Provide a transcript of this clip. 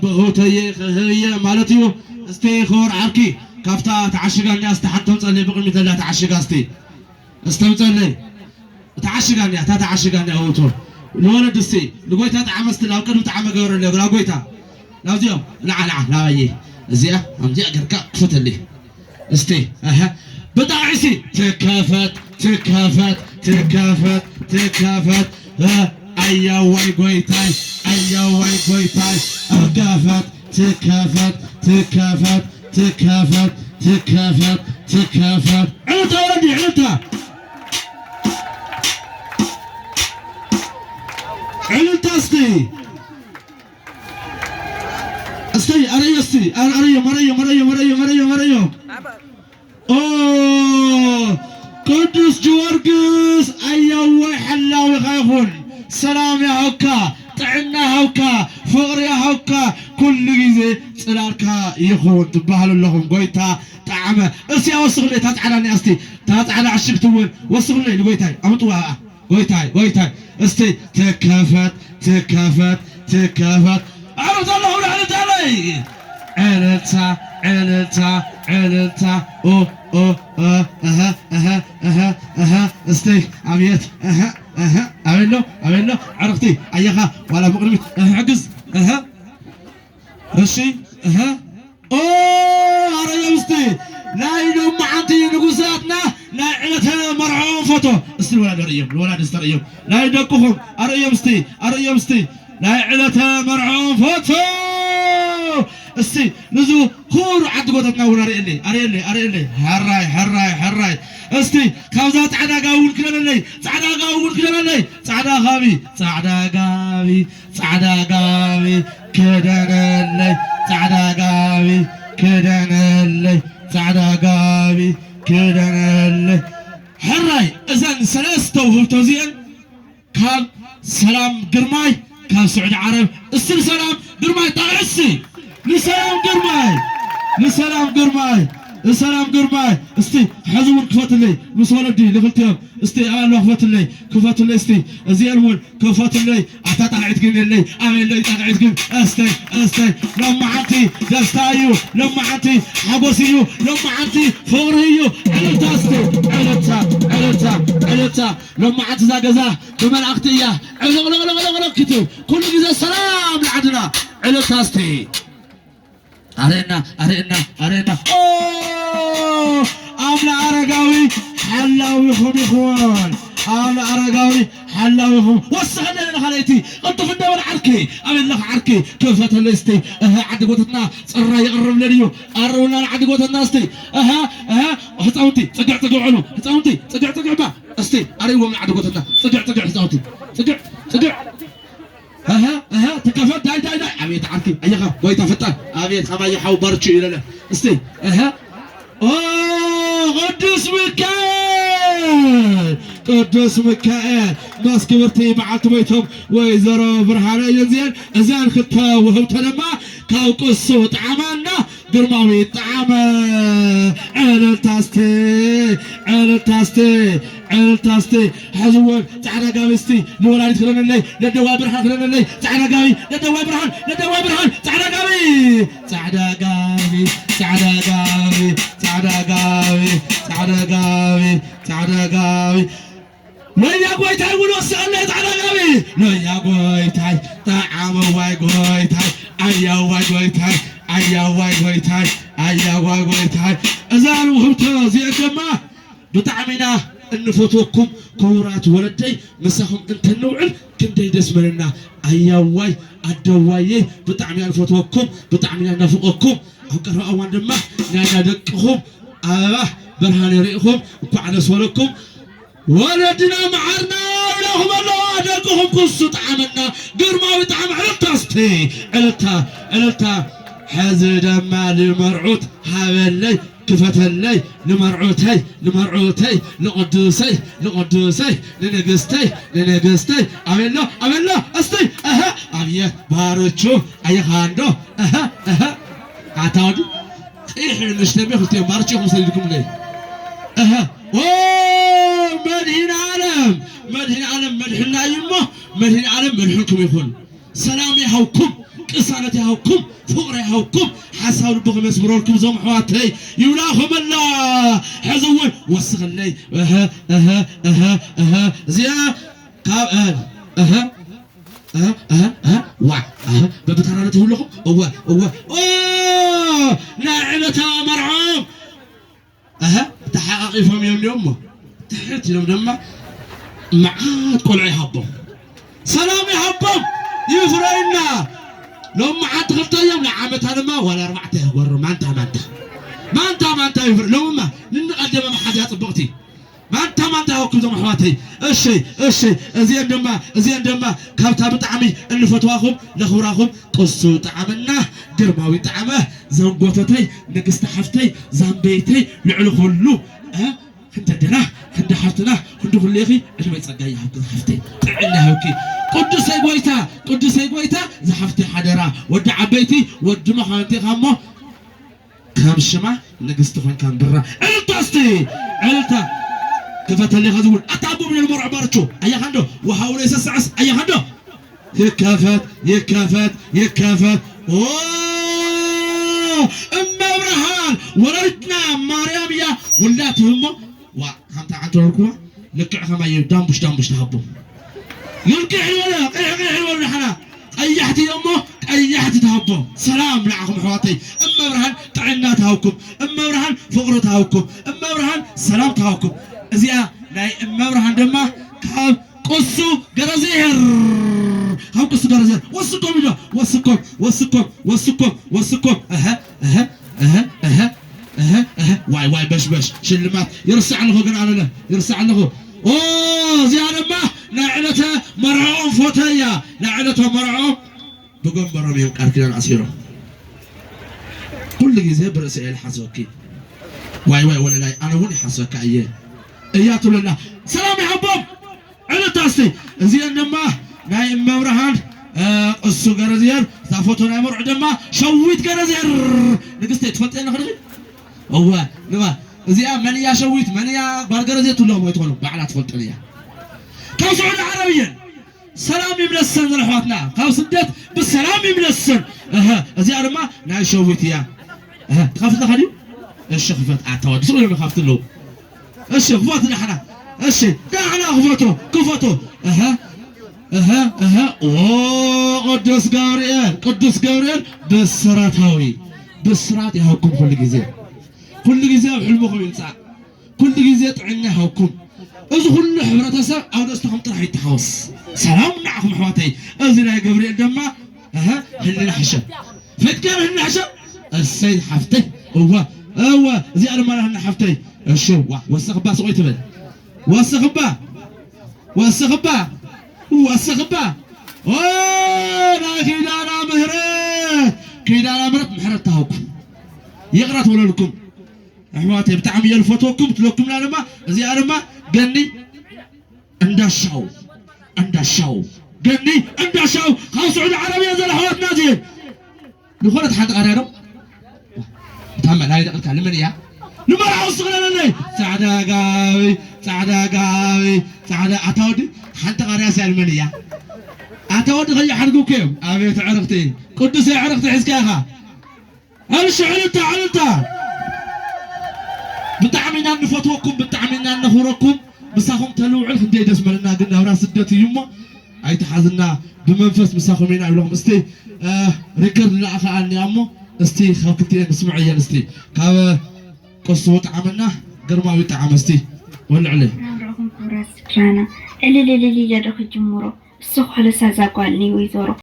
ብእውተየ ክህብየ ማለት እዩ። እስቲ ክቡር ዓርኪ ካብታ ተዓሽጋ እኒኣ እስቲ ሓንቲ ተምፀለይ፣ ብቕድሚት ዘላ ተዓሽጋ እስቲ፣ እስቲ ተምፀለይ። ተዓሽጋ እኒኣ፣ እታ ተዓሽጋ እኒኣ ውእቱ ንወለድ እስቲ ንጎይታ ጣዕመ እስቲ ናብ ቅድሚ ጣዕመ ገበረለይ፣ ናብ ጎይታ፣ ናብዚኦም ንዓ፣ ንዓ ናባየ እዚኣ፣ ኣብዚኣ ገርካ ክፈተለይ። እስቲ፣ ኣሀ፣ ብጣዕሲ ትከፈት፣ ትከፈት፣ ትከፈት፣ ትከፈት። እ፣ ኣያዋይ ጎይታይ፣ ኣያዋይ ጎይታይ። ትከፈት፣ ትከፈት፣ ትከፈት፣ ትከፈት፣ ትከፈት፣ ትከፈት። ዕልልታ ወረዲ፣ ዕልልታ። ዕልልታ እስቲ። እስቲ ኣረዮ፣ እስቲ ኣረ-፣ ኣረዮም፣ ኣረዮም፣ ኣረዮም፣ ኣረዮም፣ ኣረዮም፣ ኣረዮም። ኦ፣ ቅዱስ ጊዮርጊስ ኣያዋይ ሓላዊኻ ይኹን። ሰላም ይሃብካ፣ ጥዕና ይሃብካ፣ ፍቕሪ ይሃብካ፣ ኩሉ ግዜ ጽላልካ ይኹን ትበሃሉ ኣለኹም። ጎይታ ጣዕመ። እስቲ ኣወስኽለይ እታ ጻዕዳ እኒኣ፣ እስቲ እታ ጻዕዳ ዕሽግቲ እውን ወስኽለይ ንጎይታይ፣ ኣምጥዋ። ጎይታይ፣ ጎይታይ፣ እስቲ ትከፈት፣ ትከፈት፣ ትከፈት። ኣረ ዘለኹ ልዕሊ ታለይ። ዕልልታ፣ ዕልልታ፣ ዕልልታ። ኦ፣ ኦ፣ ኦ፣ እሀ፣ እሀ፣ እሀ፣ እሀ፣ እህተ፣ ኣቤት፣ እሀ፣ እሀ፣ ኣቤሎ፣ ኣቤሎ፣ ዕርኽቲ፣ ኣየኻ፣ ዋላ ብቕድሚት፣ እህ፣ ሕግዝ፣ እሀ፣ እሺ፣ እሀ፣ ኦ፣ ኣረዮም እስቲ ናይ ሎማዓንቲ ንጉሳትና ናይ ዕለተ መርዖም ፎቶ። እስቲ ንወላዲ ርእዮም፣ ንወላዲ እስቲ ርእዮም። ናይ ደቅኹም ኣርእዮም እስቲ፣ ኣርእዮም እስቲ ናይ ዕለተ መርዖም ፎቶ። እስቲ ንዙ ኩሩ ዓዲ ጎተትና እውን ኣርእየለይ፣ ኣርእየለይ፣ ኣርእየለይ። ሕራይ፣ ሕራይ፣ ሕራይ። እስቲ ካብዛ ጻዕዳ ጋቢ እውን ክደነለይ፣ ጻዕዳ ጋቢ እውን ክደነለይ። ጻዕዳ ጋቢ፣ ጻዕዳ ጋቢ፣ ጻዕዳ ጋቢ ክደነለይ፣ ጻዕዳ ጋቢ ክደነለይ፣ ጻዕዳ ጋቢ ክደነለይ። ሕራይ እዘን ሰለስተ ውህብቶ እዚአን ካብ ሰላም ግርማይ ካብ ስዑዲ ዓረብ። እስቲ ንሰላም ግርማይ ጣቕዕሲ፣ ንሰላም ግርማይ፣ ንሰላም ግርማይ፣ ንሰላም ግርማይ። እስቲ ሕዚ እውን ክፈትለይ ምስ ወለዲ ንክልቲኦም እስቲ ኣልዋ ክፈትለይ፣ ክፈትለይ እስቲ እዚአን እውን ክፈትለይ። ኣታ ጣቕዒት ግን የለይ፣ ኣበለይ ጣቕዒት ግን። እስተይ፣ እስተይ፣ ሎማዓንቲ ደስታ እዩ፣ ሎማዓንቲ ሓጎስ እዩ፣ ሎማዓንቲ ፍቕሪ እዩ። ዕልልታ እስቲ፣ ዕልልታ፣ ዕልልታ፣ ዕልልታ። ሎማዓንቲ እዛ ገዛ ብመላእኽቲ እያ ዕልቕልቕልቕልቕ ክትብል። ኩሉ ግዜ ሰላም ንዓድና። ዕልልታ እስቲ። ኣርእና፣ ኣርእና፣ ኣርእና። ኦ! ኣምለ ኣረጋዊ ሓላዊኹም ይኹን። ኣምለ ኣረጋዊ ሓላዊኹም። ወስኸለይ ንኻልኣይቲ ቅልጡፍ እንደበል ዓርኪ። ኣበይ ኣለኻ ዓርኪ? ክፈተለይ እስቲ። እህ፣ ዓዲ ጎተትና ጽራይ ይቕርብለን እዩ። ኣርውና ንዓዲ ጎተትና እስቲ። እህ፣ እህ፣ ህፃውንቲ ጽግዕ ጽግዕ በሉ። ህፃውንቲ ጽግዕ ጽግዕ ባ። እስቲ ኣርእይዎም ንዓዲ ጎተትና። ጽግዕ ጽግዕ ህፃውንቲ። ጽግዕ ጽግዕ። እህ፣ እህ፣ ትከፈት፣ ዳይ፣ ዳይ፣ ዳይ። ኣቤት ዓርኪ፣ ኣየኻ፣ ጎይታ ፈጣን። ኣቤት፣ ከማየ ሓው ባርቹ ይለለ። እስቲ፣ እህ። ኦ፣ ቅዱስ ሚካኤል፣ ቅዱስ ሚካኤል። ምስ ክብርቲ በዓልቲ ቤቶም ወይዘሮ ብርሃነ እየን እዚአን። እዘን ክልተ ውህብቶ ድማ ካብ ቅሱ ጣዕማና ግርማዊ ጣዕመ። ዕልልታ እስቲ፣ ዕልልታ እስቲ፣ ዕልልታ እስቲ። ሕዚ እውን ጻዕዳ ጋቢ እስቲ ንወላዲት ክደነለይ፣ ነደዋይ ብርሃን ክደነለይ። ጻዕዳ ጋቢ፣ ነደዋይ ብርሃን፣ ነደዋይ ብርሃን፣ ጻዕዳ ጋቢ፣ ጻዕዳ ጋቢ፣ ጻዕዳ ጋቢ፣ ጻዕዳ ጋቢ፣ ጻዕዳ ጋቢ፣ ጻዕዳ ጋቢ። ሎያ ጎይታይ እውን ወስኸለይ ጻዕዳ ጋቢ። ሎያ ጎይታይ፣ ጣዕመዋይ ጎይታይ፣ ኣያዋይ ጎይታይ፣ ኣያዋይ ጎይታይ፣ ኣያዋይ ጎይታይ። እዛ ውህብቶ እዚአ ድማ ብጣዕሚ ኢና እንፈትወኩም ክቡራት ወለደይ፣ ምሳኹም እንተንውዕል ክንደይ ደስ በለና። ኣያዋይ ኣደዋየ ብጣዕሚ ኢና ንፈትወኩም፣ ብጣዕሚ ኢና እናፍቀኩም። ኣብ ቀረባ እዋን ድማ ናይ ደቅኹም ኣበባ ብርሃን ርኢኹም እንኳዕ ደስ በለኩም። ወለድና መዓርና ኢለኹም ኣለዋ ደቅኹም ክሱ ጣዕመና ግርማዊ ጣዕሚ። ዕልልታ እስቲ ዕልልታ ዕልልታ። ሕዚ ደማ ንመርዑት ሃበለይ ክፈተለይ ንመርዑተይ ንመርዑተይ ንቅዱሰይ ንቅዱሰይ ንንግስተይ ንንግስተይ ኣበሎ ኣበሎ እስቲ እሀ ኣብየ ባርቹ ኣየኻንዶ እሀ እሀ ኣታ ወዲ ቂሕ ንሽተቤ ክልቲኦም ባርቹ ኢኹም ሰዲድኩምለይ እሀ ኦ መድሂን ዓለም መድሂን ዓለም መድሕና እዩ እሞ መድሂን ዓለም መድሕንኩም ይኹን። ሰላም ይሃብኩም። ቅሳነት ይሃብኩም፣ ፍቕሪ ይሃብኩም፣ ሓሳብ ልብኹም የስምረልኩም እዞም ኣሕዋተይ። ይብላኹም ኣላ። ሕዚ እውን ወስኸለይ። እህ፣ እህ፣ እህ፣ እህ። እዚኣ ካብ፣ እህ፣ እህ፣ እህ፣ እህ፣ እህ። ዋ፣ እህ። በብተራ ነትህብለኹም። እወ፣ እወ። ኦ፣ ናይ ዕለታ መርዓኦም። ኣሀ፣ ተሓቓቒፎም እዮም እሞ ትሕት ኢሎም ድማ መዓት ቆልዑ ይሃቦም። ሰላም ይሃቦም፣ ይፍረዩና። ሎም መዓት ክልተ እዮም፣ ንዓመታ ድማ ዋላ ኣርባዕተ ይግበሩ። ማንታ፣ ማንታ። ማንታ፣ ማንታ ይፍረ-፣ ሎምማ ንንቐደመ መሓዝያ ጽብቕቲ። ማንታ፣ ማንታ ይሃብኩም እዞም ኣሕዋተይ። እሺ፣ እሺ፣ እዚአን ድማ፣ እዚአን ድማ ካብታ ብጣዕሚ እንፈትዋኹም፣ ነኽብራኹም፣ ቅሱ ጣዕምና ግርማዊ ጣዕመ ዘንጎተተይ ንግስቲ ሓፍተይ ዛምበይተይ ልዕሊ ኩሉ፣ እ፣ ክንዲ ኣደና፣ ክንዲ ሓፍትና፣ ክንዲ ኩሉ ኢኺ። ዕድመ ጸጋ ይሃብኪ ዝሓፍተይ፣ ጥዕና ይሃብኪ። ቅዱሰይ ጎይታ፣ ቅዱሰይ ጎይታ ዝሓፍተይ ሓደራ። ወዲ ዓበይቲ፣ ወዲ መኳንንቲ ኢኻ እሞ ከም ሽማ ንግስቲ ኮንካ ንብራ። ዕልልታ እስቲ፣ ዕልልታ። ክፈተለይ ኸዚ እውን። ኣታ ኣቦ ምን المرعب ባርቹ። ኣያኻ እንዶ፣ ወሃውሎ ይሰስዐስ፣ ኣያኻ እንዶ። ይከፈት፣ ይከፈት፣ ይከፈት። ኦ፣ እመብርሃን ወላዲትና ማርያም እያ። ውላድ ትህቦ። ዋ፣ ከምታ ዓንተረርኩዋ፣ ልክዕ ከማይ ዳምቡሽ፣ ዳምቡሽ ትሃቦ። ልክዕ ይበለ፣ ቅይሕ፣ ቅይሕ ይበሉ ንሓና። ቀያሕቲ እዮም እሞ፣ ቀያሕቲ ትሃቦ። ሰላም ንዓኹም ኣሕዋተይ። እመብርሃን ጥዕና ትሃብኩም። እመብርሃን ፍቕሪ ትሃብኩም። እመብርሃን ሰላም ትሃብኩም። እዚኣ ናይ እመብርሃን ድማ ካብ ቅሱ ገረዝሔር፣ ካብ ቅሱ ገረዝሔር፣ ወስኮም ኢሎ፣ ወስኮም፣ ወስኮም፣ ወስኮም፣ ወስኮም። እሀ፣ እሀ፣ እሀ፣ እሀ፣ እሀ፣ እሀ። ዋይ፣ ዋይ፣ በሽ፣ በሽ፣ ሽልማት። ይርስዕ ኣለኹ ግን ኣነ፣ ይርስዕ ኣለኹ። ኦ፣ እዚኣ ድማ ናይ ዕለተ መርዓኦም ፎቶ እያ። ናይ ዕለተ መርዓኦም ብገንበሮም እዮም ቃል ኪዳን ኣሲሮም። ኩሉ ግዜ ብርእሲ እየ ዝሓስበኪ። ዋይ፣ ዋይ፣ ወለላይ፣ ኣነ እውን ይሓስበካ እየ። እያ ትብለና። ሰላም ይሃቦም። ዕልልታ እስቲ። እዚአን ድማ ናይ እመብርሃን፣ እ፣ ቅሱ ገረዝሔር፣ እዛ ፎቶ ናይ መርዑ ድማ ሸዊት ገረዝሔር። ንግስተይ ትፈልጥየን ዲኺ? እወ፣ ንባ። እዚኣ መን እያ ሸዊት፣ መን እያ ጓል ገረዝሔር ትብሎም ወይ ትኾኑ፣ ባዕላ ትፈልጠን እያ። ካብ ስዑዲ ዓረብ እየን። ሰላም ይምለሰን ዘለሕዋትና፣ ካብ ስደት ብሰላም ይምለሰን። እሀ፣ እዚኣ ድማ ናይ ሸዊት እያ። እሀ፣ ትኸፍት ኣለኻ ድዩ? እሺ፣ ክፈት፣ ኣታ ወዲ፣ ስቕ ኢሎም ይኸፍቱ ኣለዉ። እሺ፣ ክፈት ዳሕና። እሺ፣ ዳሕና ክፈቶ፣ ክፈቶ። እሀ፣ እሀ፣ እሀ። ኦ፣ ቅዱስ ገብርኤል፣ ቅዱስ ገብርኤል ብስራታዊ፣ ብስራት ይሃብኩም ኩሉ ግዜ። ኩሉ ግዜ ኣብ ሕልምኹም ይምጻእ። ኩሉ ግዜ ጥዕና ይሃብኩም። እዚ ኩሉ ሕብረተሰብ ኣብ ደስታኹም ጥራሕ ይተሓወስ። ሰላም ንዓኹም ኣሕዋተይ። እዚ ናይ ገብርኤል ድማ፣ እሀ፣ ህልና ሕሸ። ፈትካ ህልና ሕሸ። እሰይ ሓፍተይ። እወ፣ እወ፣ እዚኣ ድማ ህልና ሓፍተይ። እሺ፣ ዋ፣ ወሰኽባ ስቕ ትበል። ወሰኽባ፣ ወሰኽባ፣ ወሰኽባ። ኦ፣ ናይ ኪዳና ምህረት፣ ኪዳና ምህረት ምሕረት ትሃብኩም። ይቕረ ትበለልኩም። ኣሕዋተይ ብጣዕሚ እየ ዝፈትወኩም ትለኩምና ድማ፣ እዚኣ ድማ ገኒ እንዳሻው፣ እንዳሻው፣ ገኒ እንዳሻው ካብ ስዑዲ ዓረብያ ዘለ ኣሕዋትና እዚኤን። ዝኾነት ሓንቲ ቃርያ ዶ? እታ መን ኣይደቕልካ፣ ንመን እያ? ንመርዓዊ ስቕለለለይ። ጻዕዳ ጋቢ፣ ጻዕዳ ጋቢ፣ ጻዕዳ፣ ኣታ ወዲ፣ ሓንቲ ቃርያ ስያ ንመን እያ? ኣታ ወዲ ከይሓድጉ እኮ እዮም። ኣቤት ዕርኽቲ፣ ቅዱስ ዕርኽቲ ሒዝካ ኢኻ። እሺ፣ ዕልልታ፣ ዕልልታ። ብጣዕሚ ኢና እንፈትወኩም፣ ብጣዕሚ ኢና እነኽብረኩም። ምሳኹም ተልውዕል ክንደይ ደስ መለና፣ ግን ናብራ ስደት እዩ እሞ ኣይትሓዝና፣ ብመንፈስ ምሳኹም ኢና ይብለኹም። እስቲ፣ እ፣ ሪከርድ ንለኣኸ ኣልኒ እሞ፣ እስቲ ካብ ክልቲኤን ንስምዐየን እስቲ። ካብ ቅሱ ጣዕምና ግርማዊ ጣዕም እስቲ ወልዕለይ። ናብራኹም ክብራት ስድራና። እልልልል ኢለ ዶ ክጅምሮ? እሱ ኾለሳ እዛ ጓል እኔ ወይዘሮ።